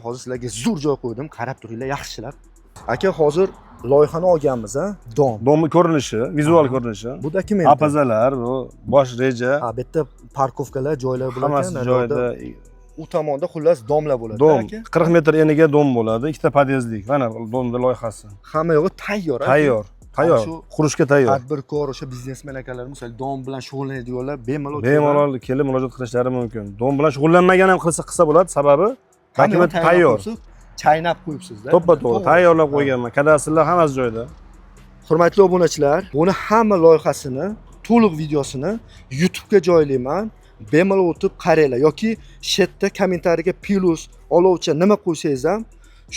Hozir sizlarga zo'r joy qo'ydim, qarab turinglar yaxshilab. Aka, hozir loyihani olganmiz, a? Дом. Дом ni ko'rinishi, vizual ko'rinishi. Bu dokument. АПЗ lar, bu bosh reja. Ha, bu yerda парковка lar, joylar bo'lar Hammasi ekan. joyida. U tomonda xullas дом lar bo'ladi, Дом aka. 40 metr eniga дом bo'ladi, ikkita podyezdlik. Mana дом ni loyihasi. Hamma yog'i tayyor, aka. Tayyor, tayyor. Shu Qurishga tayyor. Tadbirkor, o'sha biznesmen akalar, misol, дом bilan shug'ullanadiganlar bemalol Bemalol kelib murojaat qilishlari mumkin. Дом bilan shug'ullanmagan ham qilsa bo'ladi, sababi Hamma dokument yoqni tayyor. Qo'yibsiz, chaynab qo'yibsizda. To'ppa to'g'ri, tayyorlab qo'yganman. Kadastrlar hammasi joyida. Hurmatli obunachilar, buni hamma loyihasini, to'liq videosini YouTube'ga joylayman. Bemalol o'tib qaranglar yoki shu yerda kommentariyaga plyus, olovcha nima qo'ysangiz ham,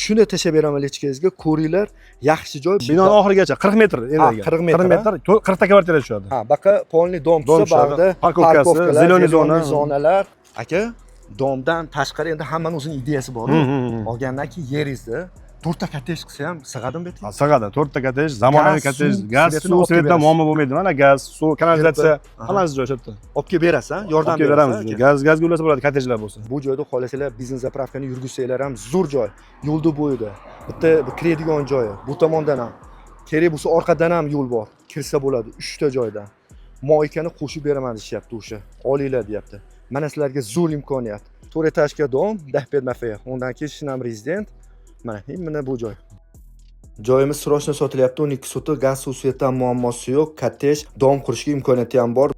shuni tashlab beraman личка ngizga, ko'ringlar, yaxshi joy. Binoni oxirigacha 40 metr eniga. 40 metr, 40 metr, 40 ta kvartira tushadi. Ha, baqa полный дом Дом tushsa, tushadi. Bag'da Парковка si, парковка lar, зелёный зелёный zona. Zonalar. Aka, дом dan tashqari endi hammani o'zini ideyasi bor. Olgandan keyin yeringizni to'rtta kottej qilsa ham sig'adimi bu yerga? Ha, sig'adi. To'rtta kottej, zamonaviy Gaz, kottej, suv, gaz, свет ini suv, olib kelib свет dan berasiz. Muammo bo'lmaydi. Mana gaz, suv, kanalizatsiya, hammasi joy shu yerda. Olib kelib berasiz, ha? Yordam Olib kelib berasiz, beramiz. Aka? Gazga ulasa bo'ladi kottejlar bo'lsa. Bu joyda xohlasanglar biznes заправка ni yurgizsanglar ham, zo'r joy. Yo'lni bo'yida. Bitta bu kiradigan joyi. Bu tomondan ham. Kerak bo'lsa orqadan ham yo'l bor. Kirsa bo'ladi 3 ta joydan. Мойка ni qo'shib beraman deyishyapti o'sha. Olinglar deyapti. Mana sizlarga zo'r imkoniyat. To'rt этажка дом, Dahbed Mafia. Undan keyin Shinam Rezident. Mana, именно bu joy. Joyimiz срочно sotilyapti. 12 sotix, gaz, suv, свет dan muammosi yo'q. Kottej, дом qurishga imkoniyati ham bor.